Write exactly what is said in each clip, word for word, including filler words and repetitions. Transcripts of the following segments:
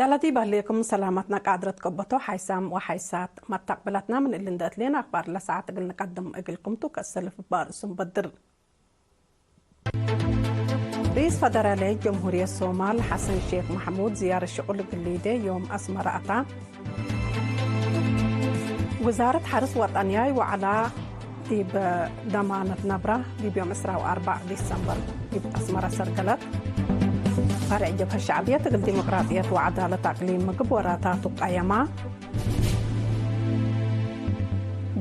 ዳላቲ በህሌኩም ሰላመትነ ቃድረት ቀበቶ ሓይሳም ወሓይሳት መተቅብለትነ ምን እሊ እንደ እትሌን አክባር ለሰዓት እግል ንቀድም እግልኩም ቱ። ከእሰልፍ ባርእሱም በድር። ርኢስ ፈደራላይት ጀምሁርየት ሶማል ሐሰን ሼክ መሕሙድ ዝያረት ሽቁል እግል ሊዴ ዮም አስመረ አታ። ውዛረት ሐርስ ወጠንያይ ወዐላ ዲብ ደማነት ነብረ ዲብ ዮም ዕስራ ወአርበዕ ዲሰምበር ዲብ አስመረ ሰርገለት። ፈርዕ ጀብሀት ሸዕብየት እግል ዲሞቅራጥየት ወዐዳለት አቅሊም ምግብ ወራታቱ ቀየማ።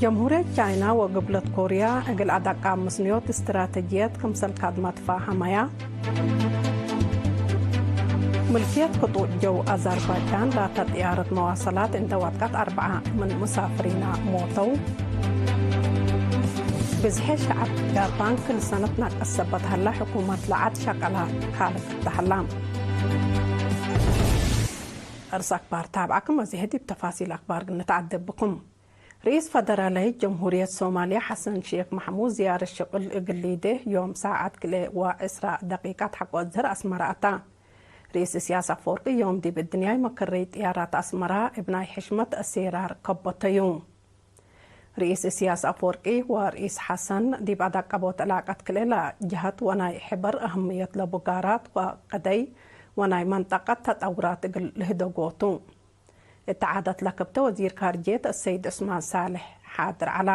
ጀምሁርየት ቻይና ወግብለት ኮርያ እግል አደቃብ ምስንዮት እስትራተጅየት ክምሰል ካድማ ትፋሀመያ። ምልክየት ክጡጥ ጀው አዘርባጃን ላተ ጥያረት መዋሰላት እንደ ወድቀት አርበዓ ምን ሙሳፍሪና ሞተው። ብዝሐ ሸዐብ ጃፓን ክል ሰነት ናቀስ ሰበት ሀላ፣ ሕኩመት ለዐድ ሸቀላ ካልፍ ተሀላ። እርስ አክባር ታብዐክም ወዜሕ ዲብ ተፋሲል አክባር ንትዐደብ ብኩም። ርኢስ ፈደራላይት ጀምሁርየት ሶማልያ ሐሰን ሼክ መሕሙድ ዝያረት ሽቅል እግል ሊዴ ዮም ሳዐት ክልኤ ወዕስራ ደቂቃት ሐቆ እዝህር አስመረ አታ። ርኢስ እስያስ አፈወርቂ ዮም ዲብ እድንያይ መከረይ ጥያራት አስመራ እብ ናይ ሕሽመት አሴራር ከበተዩ። ርኢስ እስያስ አፈወርቂ ወርኢስ ሐሰን ዲብ አዳቀቦት ዕላቀት ክልኤ ለጀሀት ወናይ ሕበር አህምየት ለቡ ጋራት ወቀደይ ወናይ መንጠቀት ተጠውራት እግል ልህደጎቱ። እት ዓደት ለክብተ ወዚር ካርጅየት አሰይድ ዑስማን ሳልሕ ሓድር ዐላ።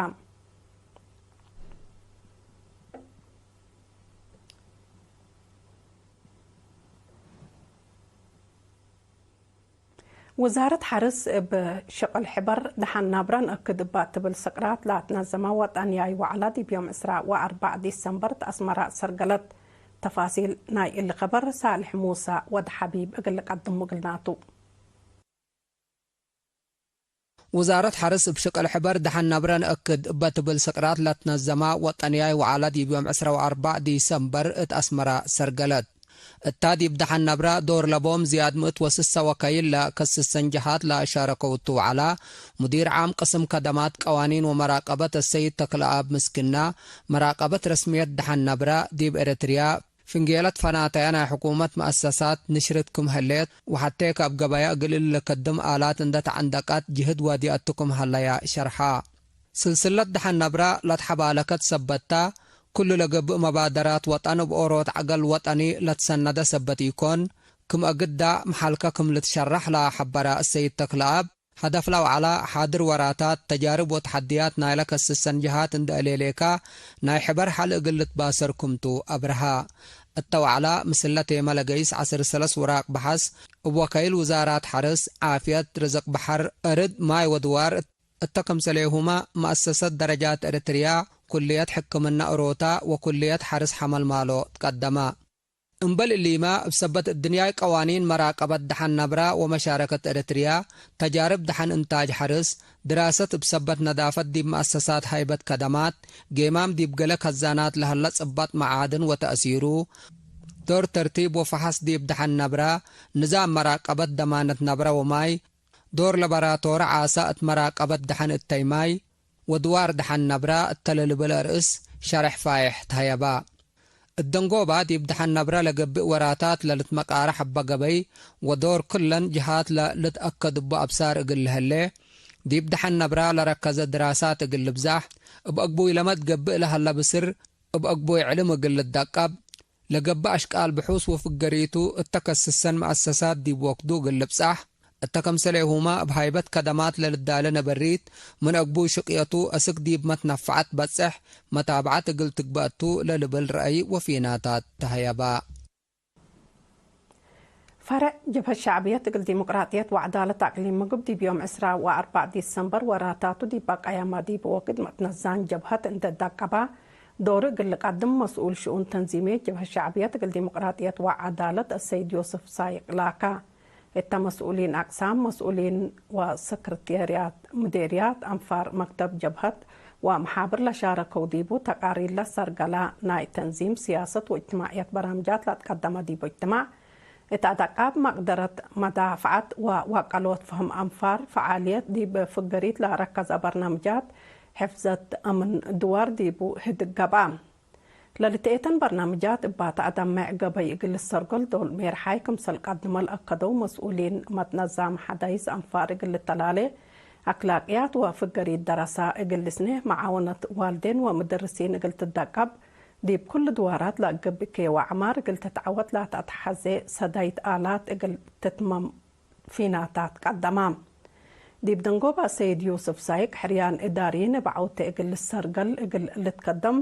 ውዛረት ሐርስ እብ ሽቅል ሕበር ደሐን ናብረ ንአክድ እባ ትብል ስቅራት ለአትነዘመ ወጠንያይ ወዐላ ዲብ ዮም ዕስራ ወአርበዕ ዲሰምበር ተአስመረ ሰርገለት። ተፋሲል ናይ እሊ ከበር ሳልሕ ሙሳ ወድ ሐቢብ እግል ልቀድሙ እግልናቱ። ውዛረት ሐርስ እብ ሽቅል ሕበር ደሐን ነብረ ንአክድ እበ ትብል ስቅራት ለትነዘመ ወጠንያይ ወዐላ ዲብ ዮም ዕስራ ወአርበዕ ዲሰምበር እት አስመረ ሰርገለት። እታ ዲብ ደሐን ነብረ ዶር ለቦም ዝያድ ምእት ወስሰ ወከይል ለከስሰን ጀሃት ለአሻረከው እቱ ወዐላ፣ ሙዲር ዓም ቅስም ከደማት ቀዋኒን ወመራቀበት አሰይድ ተክለአብ ምስግና፣ መራቀበት ረስምየት ደሐን ነብረ ዲብ ኤረትርያ፣ ፍንጌለት ፈናተያ ናይ ሕኩመት መአሰሳት ንሽርት ክም ህሌት ወሐቴ ከእብ ገበያ እግል እሊ ለከድም አላት እንደ ተዐንደቀት ጅህድ ዋድያቱ ክም ሀለያ ሸርሐ። ስልስለት ደሐን ነብረ ለትሐባለከት ሰበት ተ፣ ክሉ ለገብእ መባደራት ወጠን እብ ኦሮት ዐገል ወጠኒ ለትሰነደ ሰበት ኢኮን፣ ክም አግዳ መሐልከ ክም ልትሸረሕ ለሐበረ አሰይድ ተክለአብ፣ ሀደፍ ለወዐላ ሓድር ወራታት፣ ተጃርብ ወተሐድያት ናይለ ከስሰን ጀሃት እንደ እሌሌካ፣ ናይ ሕበር ሐል እግል ልትባሰር ክምቱ አብርሃ። እተ ወዐላ፣ ምስለ ቴመ ለገይስ ዐስር ሰለስ ውራቅ በሐስ፣ እብ ወከይል ውዛራት ሐርስ፣ ዓፍየት፣ ርዝቅ በሐር፣ እርድ፣ ማይ ወድዋር፣ እተ ክምሰሌሁመ መአሰሰት ደረጃት ኤረትርያ፣ ኩልየት ሕክምነ እሮታ ወኩልየት ሐርስ ሐመልማሎ ትቀደመ። እምበል እሊመ፣ እብ ሰበት እድንያይ ቀዋኒን መራቀበት ደሐን ነብረ ወመሻረከት ኤረትርያ፣ ተጃርብ ደሐን እንታጅ ሐርስ፣ ድራሰት እብ ሰበት ነዳፈት ዲብ መአሰሳት ሃይበት ከደማት፣ ጌማም ዲብ ገሌ ከዛናት ለሀለ ጽባጥ መዓድን ወተአሲሩ፣ ዶር ተርቲብ ወፈሐስ ዲብ ደሐን ነብረ፣ ንዛም መራቀበት ደማነት ነብረ ወማይ፣ ዶር ለበራቶረ ዓሰ እት መራቀበት ደሐን እተይ ማይ፣ ወድዋር ደሐን ነብረ እተ ለልብል አርእስ ሸሬሕ ፋዬሕ ተሀየበ። እት ደንጎባ ዲብ ደሐን ነብረ ለገብእ ወራታት ለልትመቃረሕ እበ ገበይ ወዶር ክለን ጀሃት ለልትአከድ እቡ አብሳር እግል ለህሌ፣ ዲብ ደሐን ነብረ ለረከዘ ድራሳት እግል ልብዛሕ፣ እብ አግቡይ ለመ ትገብእ ለሀለ ብስር እብ አግቡይ ዕልም እግል ልትደቀብ፣ ለገብእ አሽቃል ብሑስ ወፍገሪቱ እተ ከስሰን መአሰሳት ዲብ ወክዱ እግል ልብጻሕ፣ እተ ክምሰሌሁመ እብ ሃይበት ከደማት ለልዳለ ነበሪት፣ ምን አግቡይ ሽቅየቱ አስክ ዲብ መትነፈዐት በጽሕ፣ መታብዐት እግል ትግበእ ቱ ለልብል ረአይ ወፊናታት ተሀየበ። ፈርዕ ጀብሀት ሸዕብየት እግል ዲሞቅራጥየት ወዐዳለት አቅሊም ምግብ ዲብ ዮም ዕስራ ወአርበዕ ዲሰምበር ወራታቱ ዲብ አቀያማ ዲብ ወክድ መትነዛን ጀብሀት እንዴ ደቀባ ዶሩ እግል ልቀድም መስኡል ሽኡን ተንዚምየት ጀብሀት ሸዕብየት እግል ዲሞቅራጥየት ወዐዳለት አሰይድ ዮስፍ ሳይቅ ላካ። እተ መስኡሊን አቅሳም፣ መስኡሊን ወሰክርቴርያት ምዴርያት፣ አንፋር መክተብ ጀብሀት ወመሓብር ለሻረከው ዲቡ ተቃሪር ለሰርገላ ናይ ተንዚም ስያሰት ወእጅትማዕየት በራምጃት ለአትቀደመ ዲቡ እጅትማዕ፣ እት አደቃብ መቅደረት መዳፍዐት ወወቀሎት ፈህም አንፋር ፈዓልየት ዲብ ፍገሪት ለረከዘ በርናምጃት ሕፍዘት አምን ድዋር ዲቡ ህድግ ገብአ። ለልትኤተን በርናምጃት እባ ተአደመዕ ገበይ እግል ልሰርገል ዶል ሜርሓይ ክምሰል ቀድመ ለአከደው መስኡሊን መትነዛም ሐዳይስ አንፋር እግል ልተላሌ አክላቅያት ወፍገሪት ደረሳ እግል ልስኔ መዓወነት ዋልዴን ወምድርሲን እግል ትደቀብ ዲብ ኩሉ ድዋራት ለአገብእኬ ወዐማር እግል ትትዐወት ለተአትሐዜ ሰዳይት አላት እግል ትትመም ፊናታት ቀደማ። ዲብ ደንጎባ ሰይድ ዮስፍ ሳይቅ ሕርያን እዳርይን እብ ዐውቴ እግል ልሰርገል እግል ልትከደም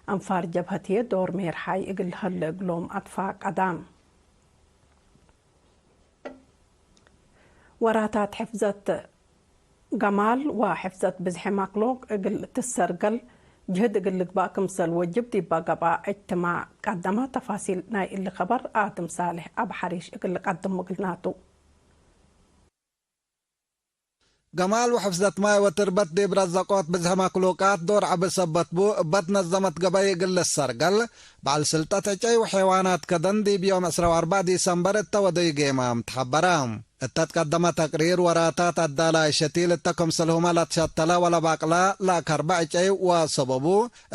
አንፋር ጀብሀትዬ ዶር ሜርሓይ እግል ለሀለ እግሎም አትፋቀዳ። ወራታት ሕፍዘት ገማል ወሕፍዘት ብዝሒ ማክሎክ እግል ትሰርገል ጅህድ እግል ልግባእ ክምሰል ወጅብ ዲባ ገብአ እጅትማዕ ቀደመ። ተፋሲል ናይ እሊ ከበር አድም ሳልሕ አብ ሐሪሽ እግል ልቀድም እግልናቱ። ገማል ወሕፍዘት ማይ ወትርበት ዲብ ረዘቆት ብዝሒ ማክሉቃት ዶር ዐቢ ሰበት ቡ፣ እበ ትነዘመት ገበይ እግል ልሰርገል፣ በዐል ስልጠት ዕጨይ ወሐይዋናት ከደን ዲብ ዮም ዕስራ ወአርበዕ ዲሰምበር እተ ወደዩ ጌማም ተሐበረ። እተ ትቀደመ ተቅሪር፣ ወራታት አዳላይ ሸቲል እተ ክምሰልሁመ ለትሸተለ ወለባቅላ ለአከርበ ዕጨይ ወሰበቡ፣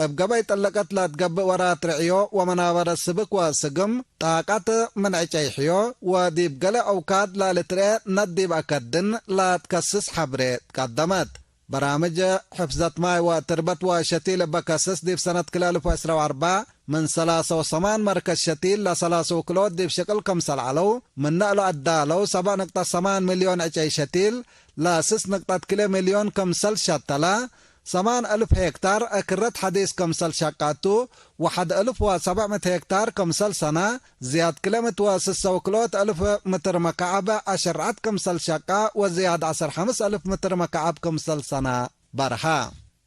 እብ ገበይ ጥልቀት ለትገብእ ወራት ርዕዮ ወመናበረት ስብክ ወስግም፣ ጣቀት ምን ዕጨይ ሕዮ ወዲብ ገሌ አውካድ ለልትርኤ ነት ዲብ አከድን ለትከስስ ሐብሬ ትቀደመት። በራምጅ ሕፍዘት ማይ ወትርበት ወሸቲል እበ ከስስ ዲብ ሰነት ክልኤ አልፍ ወዕስራ ወአርበዕ ምን ሰላሰ ወሰማን መርከዝ ሸቲል ለሰላሰ ውክሎት ዲብ ሽቅል ክምሰል ዐለው፣ ምነ እሉ አዳለው ሰብዕ ንቅጠት ሰማን ሚልዮን ዕጨይ ሸቲል ለስስ ንቅጠት ክልኤ ሚልዮን ክምሰል ሸተለ፣ ሰማን አልፍ ሄክታር እክረት ሐዲስ ክምሰል ሸቃቱ፣ ወሐድ አልፍ ወሰብዕ ምእት ሄክታር ክምሰል ሰነ ዝያድ ክልኤ ምእት ወስሰ ወክልኦት አልፍ ምትር መካዕብ አሸርዐት ክምሰል ሸቃ ወዝያድ ዐስር ሐምስ አልፍ ምትር መካዕብ ክምሰል ሰነ በርሀ።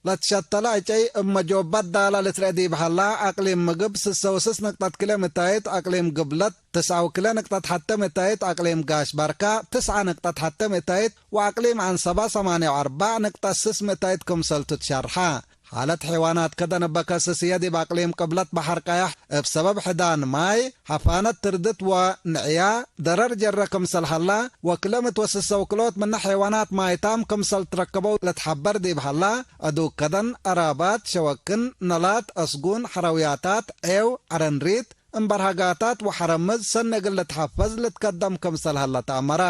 ለትሸተለ ዕጨይ እብ መጆበት ዳላ ልትርኤ ዲብ ሀላ፣ አቅሊም ምግብ ስሰ ወስስ ንቅጠት ክልኤ ምእታይት፣ አቅሊም ግብለት ትስዐ ወክልኤ ንቅጠት ሐቴ ምእታይት፣ አቅሊም ጋሽ ባርካ ትስዐ ንቅጠት ሐቴ ምእታይት ወአቅሊም ዐንሰባ ሰማንየ ወአርበዕ ንቅጠት ስስ ምእታይት ክምሰልቱ ትሸርሐ። ሓለት ሐይዋናት ከደን እበ ከስስ ህዬ ዲብ አቅሊም ቅብለት በሐር ቀየሕ እብ ሰበብ ሕዳን ማይ፣ ሐፋነት ትርድት ወንዕያ፣ ደረር ጀረ ክምሰል ሀላ ወክልኤ ምእት ወስሰ ውክሎት ምነ ሐይዋናት ማይታም ክምሰል ትረከበው ልትሐበር ዲብ ሀላ፣ አዱግ ከደን፣ አራባት፣ ሸወክን፣ ነላት፣ አስጉን፣ ሐረውያታት፣ ዔው፣ ዐረንሪት፣ እምበርሀጋታት ወሐረምዝ ሰኒ እግል ልትሐፈዝ ልትከደም ክምሰል ሀለ ተአመረ።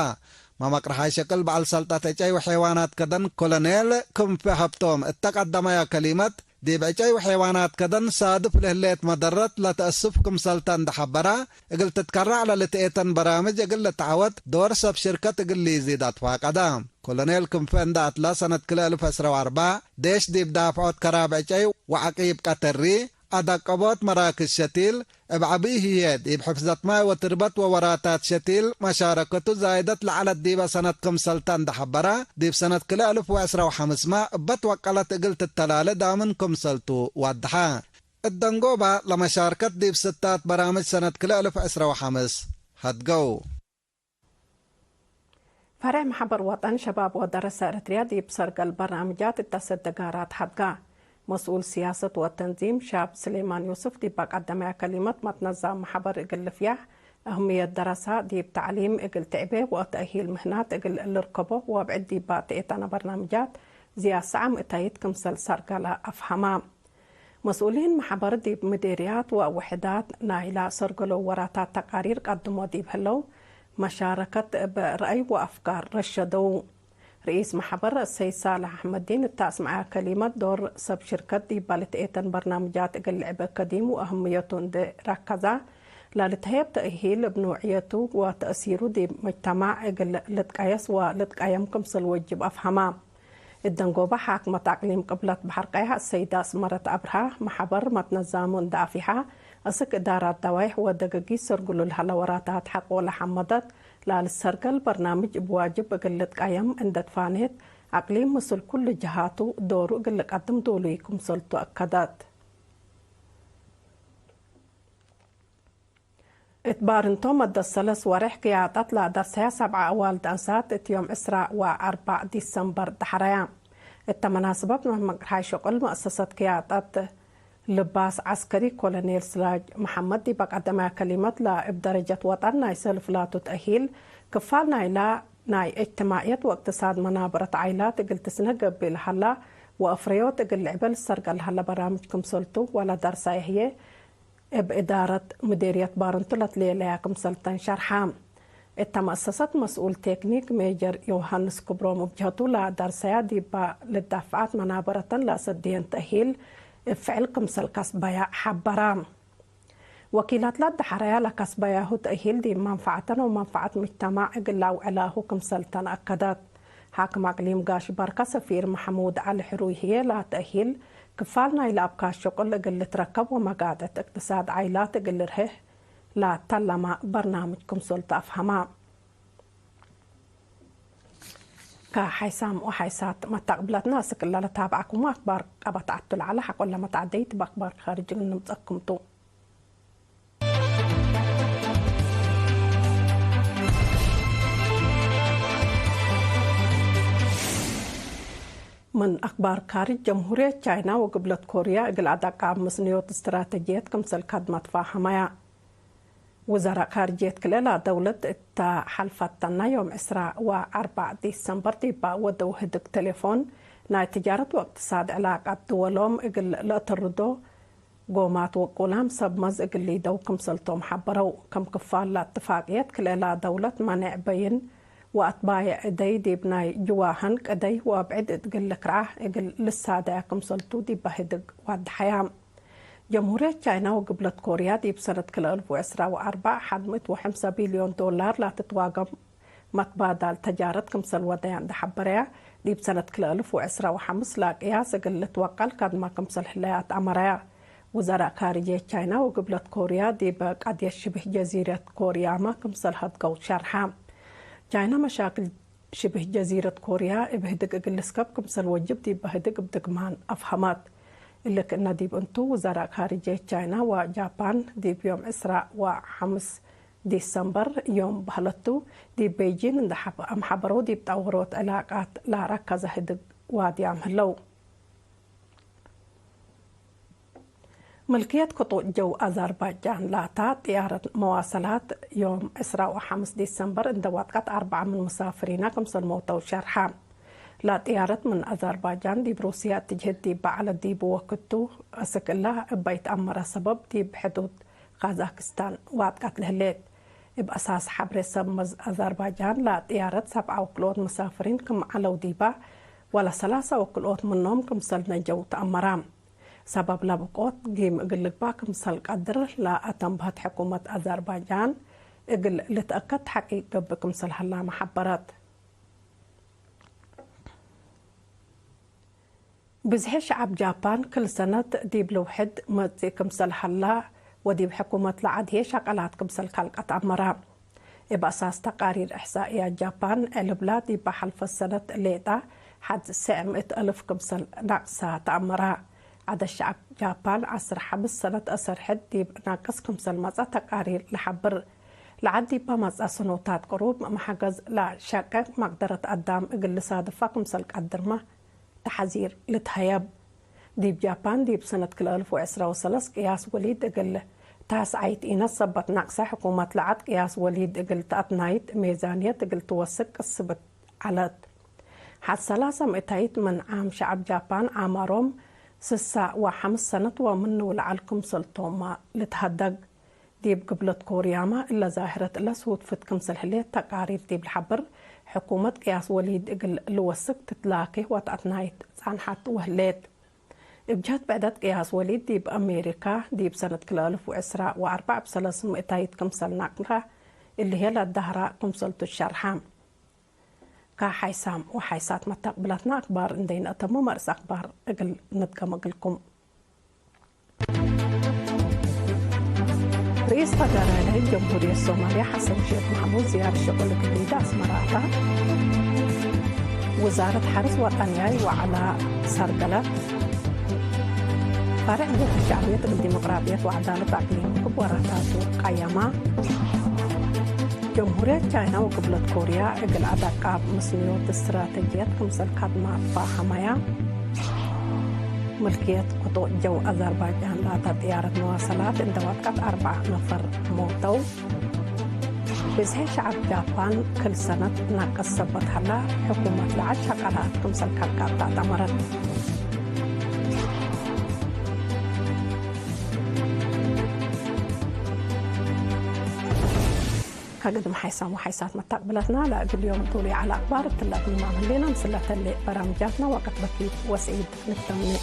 መመቅርሓይ ሸቅል በዐል ሰልጠት ዕጨይ ወሐይዋናት ከደን ኮሎኔል ክንፈ ሀብቶም እተ ቀደመያ ከሊመት፣ ዲብ ዕጨይ ወሐይዋናት ከደን ሳድፍ ለህሌት መደረት ለተአስፍ ክምሰልተ እንደ ሐበረ፣ እግል ትትከረዕ ለልትኤተን በራምጅ እግል ልትዐወት ዶር ሰብ ሽርከት እግል ሊዚድ አትፋቀደ። ኮሎኔል ክንፈ እንደ አትላ ሰነት ክልኤ አልፍ ዕስራ ወአርበዕ ዴሽ ዲብ ዳፍዖት ከራብ ዕጨይ ወዐቂብ ቀተሪ፣ አደቀቦት መራክዝ ሸቲል፣ እብ ዐቢ ህዬ ዲብ ሕፍዘት ማይ ወትርበት ወወራታት ሸቲል መሻረከቱ ዛይደት ለዐለት ዲበ ሰነት ክምሰልተ እንደ ሐበረ፣ ዲብ ሰነት ክልኤ አልፍ ወዕስራ ወሐምስመ እበ ትወቀለት እግል ትተላሌ ዳምን ክምሰልቱ ወድሐ። እት ደንጎባ ለመሻርከት ዲብ ስታት በራምጅ ሰነት ክልኤ አልፍ ዕስራ ወሐምስ ሀድገው። ፈሬዕ መሐበር ወጠን ሸባብ ወደረሰ ኤረትርያ ዲብ ሰርገል በርናምጃት እተ ሰደጋራት ሐድጋ። መስኡል ስያሰት ወተንዚም ሻብ ስሌማን ዮስፍ ዲብ ቀደመያ ከሊመት፣ መትነዛም መሐበር እግል ልፍያሕ፣ አህምየት ደረሳ ዲብ ተዕሊም እግል ትዕቤ ወተእሂል ምህናት እግል ልርከቦ ወብዕድ ዲብ ተኤተነ በርናምጃት ዝያድ ሰዓም እታይት ክምሰል ሰርገለ አፍሀማ። መስኡሊን መሐበር ዲብ ምዴርያት ወውሕዳት ናይላ ሰርገለው ወራታት ተቃሪር ቀድሞ ዲብ ህለው መሻረከት እብ ረአይ ወአፍካር ረሸደው። ርኢስ መሐበር ሰይድ ሳልሕ አሕመዲን እተ አስመዐያ ከሊመት፣ ዶር ሰብ ሽርከት ዲብ ልትኤተን በርናምጃት እግል ልዕቤ ከዲም ወአህምየቱ እንዴ ረከዛ፣ ለልትሀየብ ተእሂል እብ ኖዕየቱ ወተእሲሩ ዲብ መጅተማዕ እግል ልትቀየስ ወልትቀየም ክምሰል ወጅብ አፍሀማ። እት ደንጎበ ሓክመት አቅሊም ቅብለት በሐር ቀያሕ አሰይደ አስመረት አብርሃ፣ መሐበር መትነዛሙ እንደ አፊሐ፣ አስክ እዳራት ደዋይሕ ወደገጊት ሰርግሉ ለሀለ ወራታት ሐቆ ለሐመደት፣ ላልሰርገል በርናምጅ እብ ዋጅብ እግል ልትቀየም እንደ ትፋኔት፣ አቅሊም ምስል ኩሉ ጀሃቱ ዶሩ እግል ልቀድም ዶሉይ ክምሰልቱ አከደት። እት ባርንቶ መደት ሰለስ ወሬሕ ቅያጠት ለደርሰያ ሰብዓ አዋልድ አንሳት እት ዮም ዕስራ ወአርበዕ ዲሰምበር ደሐረያ። እተ መናስበት መመቅርሓይ ሸቁል መአሰሰት ቅያጠት ልባስ ዐስከሪ ኮሎኔል ስራጅ መሐመድ ዲብ አቀደመያ ከሊመት ለእብ ደረጀት ወጠን ናይ ሰልፍ ላቱ ተእሂል ክፋል ናይላ ናይ እጅትማዕየት ወእቅትሳድ መናበረት ዓይላት እግል ትስነ ገብእ ለሀላ ወአፍረዮት እግል ልዕበ ልሰርገ ለሀለ በራምጅ ክምሰልቱ ወለደርሰየ ህዬ እብ እዳረት ምዴርየት ባርንቱ ለትሌለያ ክምሰልተን ሸርሐ። እተ መአሰሰት መስኡል ቴክኒክ ሜጀር ዮሃንስ ክብሮም እብ ጀህቱ፣ ለደርሰያ ዲባ ልዳፍዓት መናበረተን ለአሰድየን ተእሂል እብ ፍዕል ክምሰል ከስበያ ሐበራ። ወኪላትለ ደሐረያ ለከስበያሁ ተእሂል ዲብ መንፈዐተን ወመንፈዐት ምጅተማዕ እግል ለአውዕላሁ ክምሰልተን አከደት። ሓክም አቅሊም ጋሽ በርከ ሰፊር መሐሙድ ዐሊ ሕሩይ ህዬ፣ ለተእሂል ክፋል ናይለ አብካሽ ሸቁል እግል ልትረከብ ወመጋጥዕት እቅትሳድ ዓይላት እግል ልርህህ ለተለመ በርናምጅ ክምሰልቱ አፍሀመ። ከሐይሳም ወሐይሳት መተቅብለትነ አስክ እለ ለታብዐኩሙ አክባር ቀበት ዐቱ ለዐለ ሐቆለ መትዐደይት በአክባር ካርጅ እግል ንምጸኩም ቱ። ምን አክባር ካርጅ፣ ጀምሁርየት ቻይና ወግብለት ኮርያ እግል አደቃብ ምስንዮት እስትራተጅየት ክምሰል ከድመ ትፋሀመያ። ውዘራእ ካርጅየት ክልኤ ለደውለት እተ ሐልፈት ተና ዮም ዕስራ ወአርበዕ ዲሰምበር ዲባ ወደው ህድግ ቴሌፎን፣ ናይ ትጃረት ወእቅትሳድ ዕላቀት ድወሎም እግል ለአተርዶ፣ ጎማት ወቁላም ሰብ መዝ እግል ሊደው ክምሰልቶም ሐበረው። ከም ክፋል ለእትፋቅየት ክልኤ ለደውለት መኔዕ በይን ወአትባየዕ እደይ ዲብ ናይ ጅዋሀን ቅደይ ወአብዕድ እግል ልክርዐ እግል ልሳደያ ክምሰልቱ ዲበ ህድግ ዋድሐያ። ጀምሁርየት ቻይና ወግብለት ኮርያ ዲብ ሰነት ክልኤ እልፍ ወዕስራ ወአርበዕ ሐድ ምእት ወሐምሳ ቢልዮን ዶላር ለትትዋገም መትባዳል ተጃረት ክምሰል ወደያ እንዴ ሐበረያ፣ ዲብ ሰነት ክልኤ እልፍ ወዕስራ ወሐምስ ለቅያስ እግል ልትወቀል ከድመ ክምሰል ህለያት አመረያ። ውዘራእ ካርጅየት ቻይና ወግብለት ኮርያ ዲብ ቀድየት ሽብህ ጀዚረት ኮርያመ ክምሰል ሀድገው ሸርሐ። ቻይና መሻክል ሽብህ ጀዚረት ኮርያ እብ ህድግ እግል ልስከብ ክምሰል ወጅብ ዲበ ህድግ እብ ድግማን አፍሀመት። እሊ ክእነ ዲብ እንቱ፣ ውዘራእ ካርጅየት ቻይና ወጃፓን ዲብ ዮም ዕስራ ወሐምስ ዲሰምበር ዮም በህለቱ፣ ዲብ ቤይጂን እንዴ ሐብ-፣ አምሐበረው ዲብ ጠወሮት ዕላቃት ለረከዘ ህድግ ዋድያም ህለው። ምልክየት ክጡእ ጀው አዛርባጃን ላታ ጥያረት መዋሰላት ዮም ዕስራ ወሐምስ ዲሰምበር እንዴ ወድቀት አርበዐ ምን ሙሳፍሪና ክምሰል ሞተው ሸርሐ። ላጥያረት ምን አዛርባጃን ዲብ ሩስየ እትጅህድ ዲብ በዐለት ዲብ ወክቱ፣ አስክ እላ እበ ኢተአመረ ሰበብ ዲብ ሕዱድ ካዛክስታን ዋድቀት ለህሌት። እብ አሳስ ሐብሬ ሰብ መዝ አዛርባጃን ለጥያረት ሰብዓ ወክልኦት መሳፍሪን ክም ዐለው ዲባ፣ ወለ ሰላሳ ወክልኦት ምኖም ክምሰል ነጀው ተአመራ። ሰበብ ለብቆት ጊም እግል ልግባእ ክምሰል ቀድር ለአተንበሀት ሕኩመት አዛርባጃን እግል ልትአከድ ተሐቂቅ ገብእ ክምሰል ሀላመ ሐበረት። ብዝሒ ሸዐብ ጃፓን ክል ሰነት ዲብ ልውሕድ መጽእ ክምሰል ሀላ ወዲብ ሕኩመት ለዐድ ህዬ ሸቀላት ክምሰል ከልቀት አመራ። እብ አሳስ ተቃሪር እሕሳእያት ጃፓን፣ ዕልብላ ዲበ ሐልፈት ሰነት ሌጠ ሐድ ሰዕ ምእት አልፍ ክምሰል ናቅሳ ተአመራ። ዐደድ ሸዐብ ጃፓን ዐስር ሐምስ ሰነት አሰር ሕድ ዲብ ናቅስ ክምሰል መጽአ ተቃሪር ለሐብር። ለዐድ ዲበ መጽአ ሰኖታት ቅሩብ መሐገዝ ለሸቄ መቅደረት አዳም እግል ልሳድፋ ክምሰል ቀድርመ ተሐዚር ልትሀየብ። ዲብ ጃፓን ዲብ ሰነት ክልኤ አልፍ ወዕስራ ወሰለስ ቅያስ ወሊድ እግል ታስዓይት ኢነት ሰበት ናቅሰ ሕኩመት ለዐድ ቅያስ ወሊድ እግል ተአትናይት ሜዛንየት እግል ትወስክ ቅስብት ዐለት። ሐድ ሰላሰ ምእታይት ምን ዓም ሸዐብ ጃፓን ዓማሮም ስሳ ወሐምስ ሰነት ወምኑ ለዐል ክምሰልቶምመ ልትሀደግ። ዲብ ግብለት ኮርያመ እለ ዛህረት እለ ስውድፍት ክምሰል ህሌት ተቃሪር ዲብ ለሐብር፣ ሕኩመት ቅያስ ወሊድ እግል ልወስክ ትትላኬ ወተአትናይት ጸንሐት ወህሌት። እብ ጀህት ብዕደት ቅያስ ወሊድ ዲብ አሜሪካ ዲብ ሰነት ክልኤ አልፍ ወዕስራ ወአርበዕ እብ ሰለስ ምእታይት ክምሰል ናቅረ እሊ ህዬ ለዳህራ ክምሰልቱ ሸርሐ። ከሐይሳም ወሐይሳት መተቅብለትነ አክባር እንዴ ነአተምም አርእስ አክባር እግል ንድገም እግልኩም። ርኢስ ፈደራላይት ጀምሁርየት ሶማልያ ሐሰን ሼክ መሕሙድ ዝያረት ሽቁል እግል ሊደ አስመረ አተ። ውዛረት ሐርስ ወጠንያይ ወዐላ ሰርገለት። ፈርዕ ቤት ሸዕብየት እግል ዲሞቅራጥየት ወዐዳለት አቅሊም እብ ወራታቱ ቀየማ። ጀምሁርየት ቻይና ወግብለት ኮርያ እግል አደቃብ ምስንዮት እስትራተጅየት ክምሰል ከድማ ትፋሀመያ። ምልክየት ክጡእ ጀው አዘርባጃን ላተ ጥያረት መዋሰላት እንዴ ወድቀት አርበዕ ነፈር ሞተው። ብዝሒ ሸዐብ ጃፓን ክል ሰነት ናቅስ ሰበት ሀላ፣ ሕኩመት ለዐድ ሸቀላት ክምሰል ከልቀት ተአመረት። አግድም ሓይሳም ወሓይሳት መታቅብለትና ለእግል ዮም ዱሉይ ዐለ አክባር እትለ አግምማም ህሌነ። ምስለ ተሌ በራምጃትና ወቀት በኪት ወሰዒድ ንተምኔ።